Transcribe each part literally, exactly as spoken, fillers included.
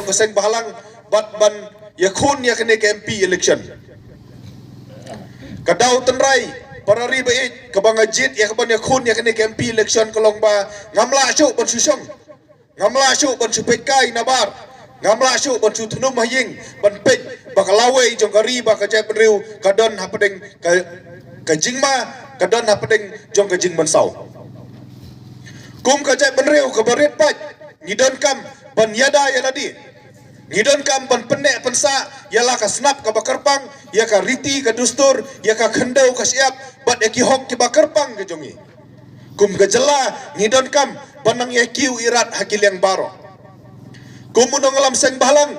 ka seng bhalang bad ban ïakhun ïa kane ka M P election. Ka daw tynrai para ri ba ïeit kaba nga jied ïa ka ban ïakhun ïa kane ka M P election ka long ba ngam lah shuh ban shu shong, ngam lah shuh ban shu peit kai nabar, ngam lah shuh ban shu thnum ha ïing ban peit ba ka lawei jong ka ri bad ka jaitbynriew ka don hapdeng ka, ka jingma, ka don hapdeng jong ka jingmynsaw. Kum ka jaitbynriew kaba rit paid, ngi donkam ban ïada ïa lade. Ngi donkam ban pynneh pynsah ïa la ka snap kaba kyrpang, ïa ka riti ka dustur, ïa ka khyndew ka shyiap bad ïa ki hok kiba kyrpang ka jong ngi. Kum ka jylla ngi donkam ban nang ïa kiew irat ha ki liang baroh. Kum u nongïalam seng bhalang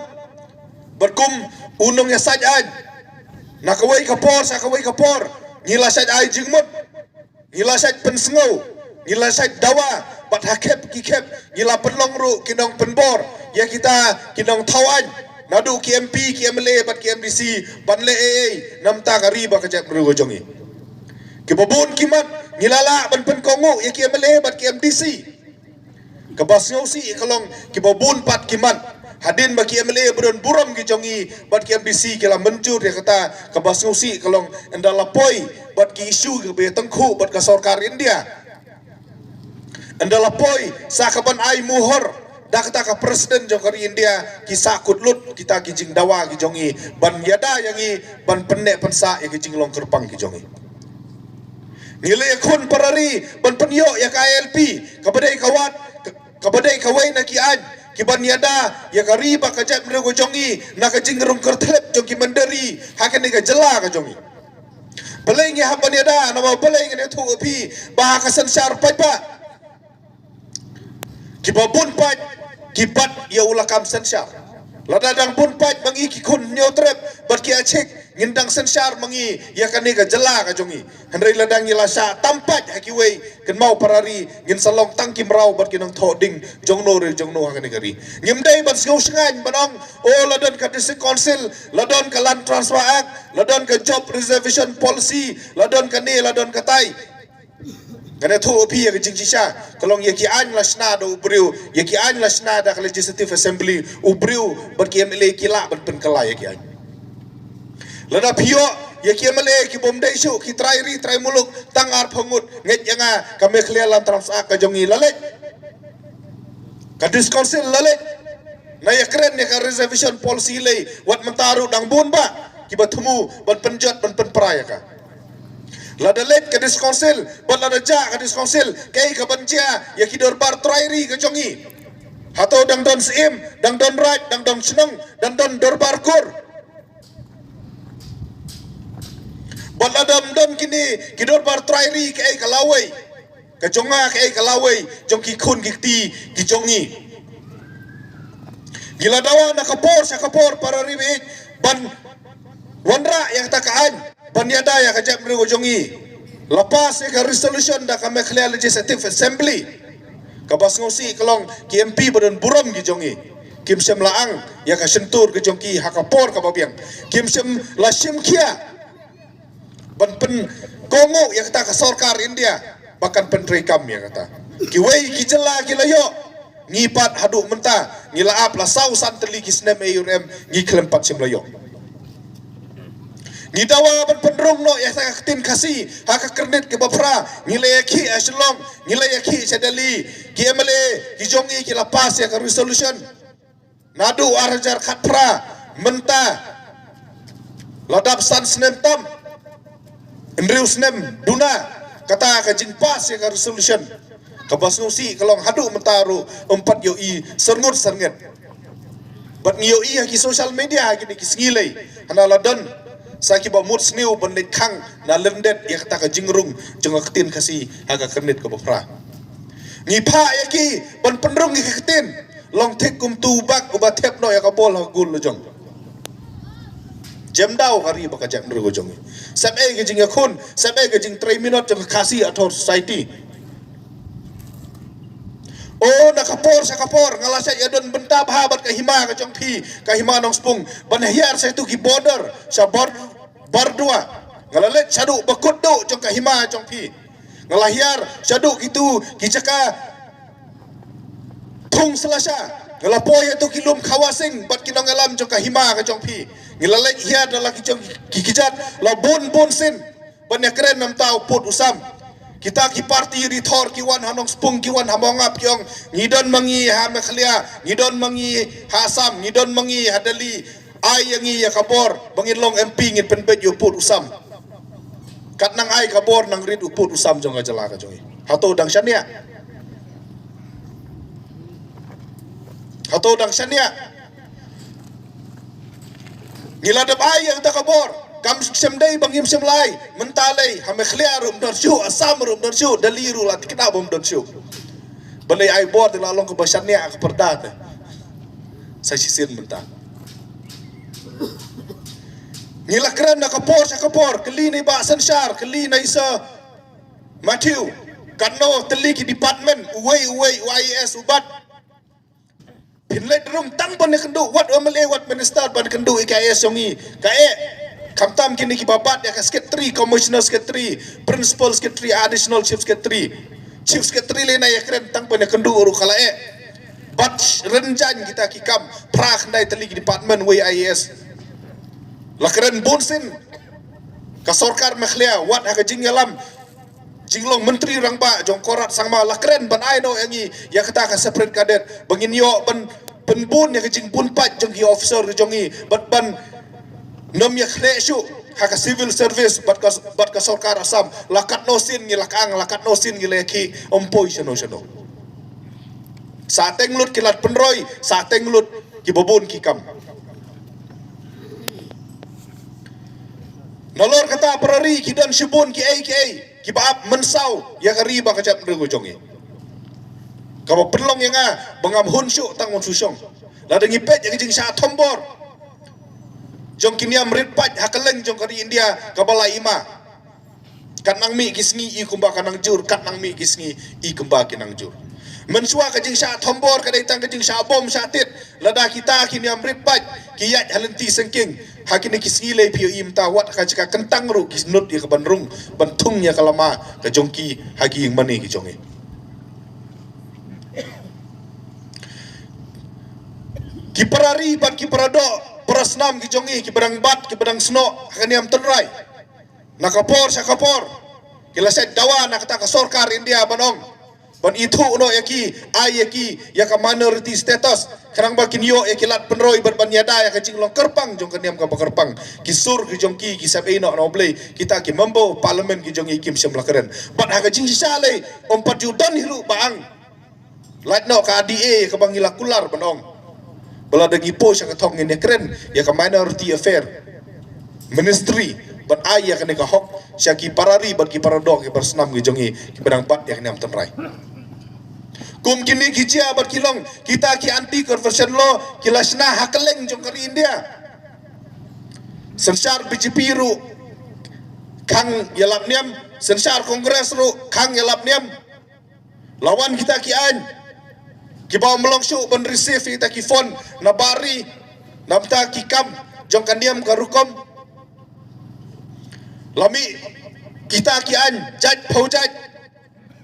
bad kum u nongïasaid aiñ, na kawei ka por sha kawei ka por ngi la said ai jingmut, ngi la said pynsngew, ngi la said dawa, bad ha khep ki khep ngi la pynlong ruh ki nongpynbor ïa kita ki nongthaw aiñ, naduh ki M P, ki M L A bad ki M D C, ban leh ei ei na bynta ka ri bad ka jaitbynriew ka jong ngi. Kiba bun ki mat ngi la lah ban pynkohnguh ïa ki M L A bad ki M D C. Kaba sngewsih ka long kiba bun pat ki mat, hadien ba ki M L A ba don burom ki jong ngi bad ki M D C ki la mynjur ïa kata, kaba sngewsih ka long ynda la poi bad ki issue kiba ïatyngkhuh bad ka sorkar India, ynda la poi sa ka ban ai muhor da kata ka president jong ka ri India, ki sahkut lut kita ki jingdawa ki jong ngi ban ïada ïa ngi, ban pynneh pynsah ïa ki jinglong kyrpang ki jong ngi. Ngi la ïakhun para ri ban pynïoh ïa ka I L P, kaba dei ka wad, kaba dei kawei na ki aiñ kiban ïada ïa ka ri bad ka jaitbynriew ka jong ngi na ka jingrung kyrthlep jong ki mynder ri ha kane ka jylla ka jong ngi. Balei ngi hap ban ïada? Namar balei? Ngan ïathuh ïa phi ba ha ka synshar paidbah, kiba bun paid ki bat ïa u lakam synshar. Lada dang bun paid ma ngi ki khun Hynñiewtrep bad ki Achik, ngin dang synshar ma ngi ïa kane ka jylla ka jong ngi. Hynrei lada ngi la shah tam paid ha kiwei, kynmaw para ri, ngin sa long tang ki mraw bad ki nongthoh ding jongno re jongno ha kane ka ri. Ngim dei ban sngew shngaiñ ban ong, o, la don ka District Council, la don ka Land Transfer Act, la don ka Job Reservation Policy, la don kane, la don katai. Ngan ïathuh ïa phi, ïa ka jingshisha ka long ïa ki aiñ la shna da u briew, ïa ki aiñ la shna da ka Legislative Assembly u briew, bad ki M L A ki lah ban pynkylla ïa ki aiñ. Lada phi ïoh ïa ki M L A ki bym dei shuh, ki trai ri trai muluk tang arphew ngut, ngeit ïa nga ka Meghalaya Land Transfer Act ka jong ngi la leit, ka District Council la leit. Na ïakren ïa ka Reservation Policy lei, wat mynta ruh dang bun bah kiba thmu ban pynjot ban pynpra ïa ka. Lada leit ka District Council bad lada jah ka District Council, kaei kaban jia ïa ki dorbar trai ri ka jong ngi? Hato dang don Syiem, dang don raid, dang don shnong, dang don dorbar kur? Bad lada ym don kine ki dorbar trai ri, kaei ka lawei? Ka jong nga kaei ka lawei jong ki khun ki kti ki jong ngi? Ngi la dawa na ka por sha ka por para ri ba ïeit ban wanrah ïa kata ka aiñ ban ïada ïa ka jaitbynriew ka jong ngi. La pass ïa ka resolution da ka Meghalaya Legislative Assembly. Kaba sngewsih ka long ki M P ba don burom ki jong ngi kim shym la ang ïa ka shyntur ka jong ki ha ka por kaba biang. Kim shym la shim khia ban pynkohnguh ïa kata ka sorkar India ba kan pyntreikam ïa kata. Kiwei ki jylla ki la ïoh, ngi pat haduh mynta ngi la ap la saw san tylli ki snem A U R M, ngi khlem pat shym la ïoh. Ngi dawa ban pynrung noh ïa ka ktien Khasi ha ka kyrnit kaba phra, ngi la ïakhih ha Shillong, ngi la ïakhih sha Delhi, ki M L A ki jong ngi ki la pass ïa ka resolution. Naduh ar hajar khatphra mynta la dap san snem tam, hynriew snem duna kata ka jingpass ïa ka resolution. Kaba sngewsih ka long haduh mynta ruh ym pat ïohi syrngut syrnget. Bad ngi ïohi ha ki social media ha kine ki sngi lei, hana la don sa kiba mut sniew ban leit khang na lyndet ïa kata ka jingrung jong ka ktien Khasi ha ka kyrnit kaba phra. Ngi phah ïa ki ban pynrung ïa ka ktien. Long thik kum tu u bak uba thep noh ïa ka bol ha ka goal la jong. Jem daw ka ri bad ka jaitbynriew ka jong ngi. Sep ei ka jingïakhun, sep ei ka jingtrei minot jong ka Khasi Author Society. O, na ka por sha ka por nga la shait ïadon bynta bha bad ka hima ka jong phi, ka hima Nongspung, ban hiar sha itu ki border, sha bor-, Bordua. Nga la leit shaduh ba kut duh jong ka hima jong phi. Nga la hiar shaduh kitu ki jaka thung slasha. Nga la poi ïa tu ki lum Khawasing bad ki nongïalam jong ka hima ka jong phi. Ngi la leit hiar da la ki jong ki kjat la bun bun sien ban ïakren namar u pud u sam. Kita ki parti ri thor ki wan ha Nongspung, ki wan ha Mawngap, ki ong ngi don ma ngi ha Meghalaya, ngi don ma ngi ha Assam, ngi don ma ngi ha Delhi. Ai ïa ngi ïa ka bor ba ngin long M P, ngin pynbeit ïa u pud u sam. Kat nang ai ka bor nang rit u pud u sam jong ka jylla ka jong ngi. Hato dang shaniah? Hato dang shaniah? Ngi la dep ai ïa kata ka bor. Kam shym dei ba ngim shym la ai. Mynta lei ha Meghalaya ruh ym don shuh, Assam ruh ym don shuh, Delhi ruh la thikna ba ym don shuh. Balei ai bor te la long kaba shaniah ka pyrda te. Sa shisien mynta ngi la kren na ka por sha ka por, kylli na i Bah Synshar, kylli na i Sir Matthew, katno tylli ki department, uwei uwei u I A S u bat. Phin leit rung tang ban ïakynduh wat M L A wat minister ban kynduh ïa ka I A S jong ngi. Ka eh, khamtam kine kiba bat ïa ka secretary, commissioner secretary, principal secretary, additional chief secretary. Chief secretary lei na ïakren tang ban ïakynduh ruh ka la eh. Bat rynjang kita ki kam, phra khyndai tylli ki department wei I A S. La kren bun sien ka sorkar Meghalaya, wat ha ka jingïalam jinglong Myntri Rangbah jong Conrad Sangma, la kren ban ai noh ïa ngi ïa kata ka separate cadet ba ngin ïoh ban pynbun ïa ka jingbun pait jong ki officer jong ngi bad ban nym ïakhleh shuh ha ka civil service bad ka, bad ka sorkar Assam. La katno sien ngi la kang, la katno sien ngi la ïakhih, ym poi shano shano. Sa teng lut ki lad pynroi, sa teng lut kiba bun ki kam. Nalor kata para ri ki don shibun kiei kiei kiba ap mynsaw ïa ka ri bad ka jaitbynriew ka jong ngi. Kaba pynlong ïa nga ba ngam hun shuh tang un shu shong. Lada ngi peit ïa ka jingshah thombor jong ki niam rit pait ha kylleng jong ka ri India kaba la i ma. Kat nang mih ki sngi i kumba ka nang jur, kat nang mih ki sngi i kumba ki nang jur. Mynshuwa ka jingshah thombor ka dei tang ka jingshah bom shah tit. Lada kita ki niam rit pait ki ïaid ha lynti sengking, ha kine ki sngi lei phi ïohi mynta wat ha ka jaka kyntang ruh ki nud ïa ka ban rung ban thung ïa ka lama ka jong ki ha ki ïing mane ki jong ngi. Ki para ri bad ki para doh, para snam ki jong ngi kiba dang bat, kiba dang snoh ha ka niam tynrai. Na ka por sha ka por ki la shait dawa na kata ka sorkar India ban ong ban ithuh noh ïa ki, ai ïa ki ïa ka minority status, khnang ba kin ïoh ïa ki lad pynroi bad ban ïada ïa ka jinglong kyrpang jong ka niam kaba kyrpang. Ki sur ki jong ki ki sep ei noh na U Blei, kita ki member parliament ki jong ngi kim shym la kren. Bad ha ka jingshisha lei ym pat ju don hi ruh ba ang. Lait noh ka D A kaba ngi la kular ban ong ba lada ngi poi sha ka thong ngin ïakren ïa ka minority affair ministry ban ai ïa kane ka hok sha ki para ri bad ki para doh ki para snam ki jong ngi kiba dang bat ïa ka niam tynrai. Kum kine ki jia bad ki long kita ki anti conversion law ki la shna ha kylleng jong ka ri India. Synshar B J P ruh khang ïalap niam, synshar Congress ruh khang ïalap niam. La wan kita ki aiñ kiba ym long shuh ban receive kita ki fund na bar ri namar ki kam jong ka niam ka rukom. La mih kita ki aiñ jait phew jait,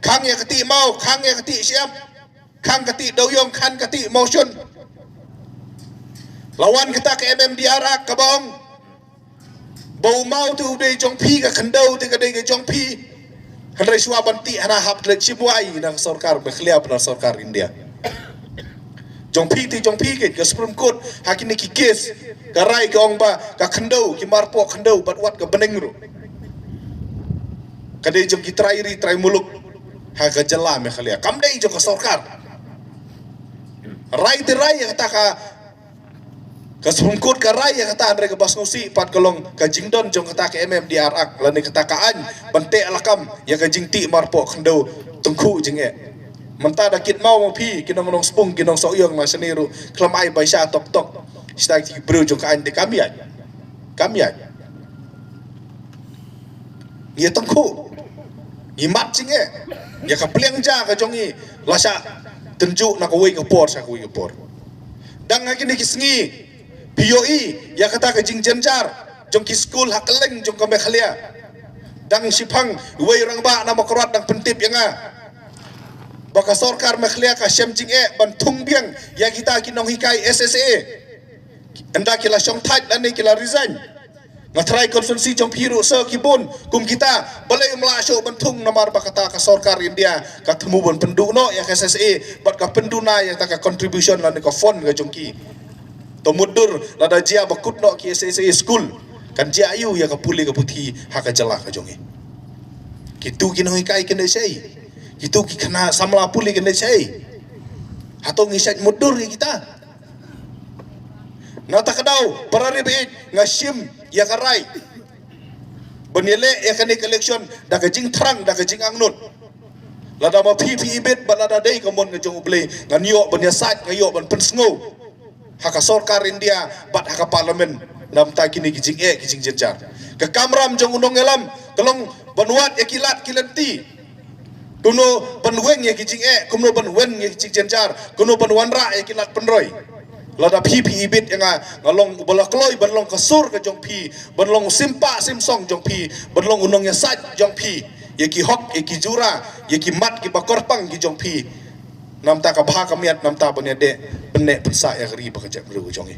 khang ïa ka tih maw, khang ïa ka tih shyiap, khang ka tih dewïong, khang ka tih mawshun. La wan kita ka M M D R Act kaba ong ba u maw te u dei jong phi, ka khyndew te ka dei ka jong phi. Hynrei shuwa ban tih hana hap klet shibwai na ka sorkar Meghalaya bad na ka sorkar India. Jong phi te jong phi, ka Supreme Court ha kine ki case ka rai ka ong ba ka khyndew, ki marpoh khyndew bad wat ka bneng ruh ka dei jong ki trai ri trai muluk ha ka jylla Meghalaya, kam dei jong ka sorkar. Rai te rai ïa kata ka Ka Supreme Court ka rai ïa kata, hynrei kaba sngewsih pat ka long ka jingdon jong kata ka M M D R Act lane kata ka aiñ ban teh lakam ïa ka jingtih marpoh khyndew tyngkhuh jingeh. Mynta da kit maw ma phi ki nong Nongspung, ki nong Sohiong na shane ruh khlem ai baisa tok tok. Shisha ki briew jong ka aiñ te kam ïaid. Kam ïaid. Ngi tyngkhuh, ngi mad jingeh. Ïa ka pliang ja ka jong ngi la shah tynjuh na kawei ka por sha kawei ka por. Dang ha kine ki sngi phi ïohi ïa kata ka jingjynjar jong ki skul ha kylleng jong ka Meghalaya. Dang shiphang wei rangbah na Mawkyrwat dang pyntip ïa nga. ba ka sorkar Meghalaya ka shem jingeh ban thung biang ïa kita ki nonghikai S S A. Ynda ki la shongthait lane ki la resign. Nga trai constituency jong phi ruh sa ki bun kum kita, balei ym lah shuh ban thung? Namar ba kata ka sorkar India ka thmu ban pynduh noh ïa ka S S A bad ka pynduna ïa kata ka contribution lane ka fund ka jong ki. To mutdur lada jia ba kut noh ki S S A school, kan jia aiu ïa ka pule ka puthi ha ka jylla ka jong ngi? Kitu ki nonghikai kin leh shaei? Kitu ki khynnah samla pule kin leh shaei? Hato ngi shait mutdur ïa kita? Na kata ka daw, para ri baieit, nga shim ïa ka rai ban ïaleh ïa kane ka election da ka jingthrang, da ka jingangnud. Lada ma phi phi ibit bad lada dei ka mon ka jong U Blei, ngan ïoh ban ïasaid, ngan ïoh ban pynsngew ha ka sorkar India bad ha ka parliament namar kine ki jingeh ki jingjynjar. Ka kamram jong u nongïalam ka long ban wad ïa ki lad ki lynti. Kumno ban weng ïa ki jingeh, kumno ban weng ïa ki jingjynjar, kumno ban wanrah ïa ki lad pynroi. Lada phi phi ibit ïa nga, nga long uba la kloi ban long ka sur ka jong phi, ban long u simpah simsong jong phi, ban long u nongïasaid jong phi ïa ki hok, ïa ki jura, ïa ki mat kiba kyrpang ki jong phi. Namar kata ka bha ka miat, namar kata ban ïadei pynneh pynsah ïa ka ri bad ka jaitbynriew ka jong ngi.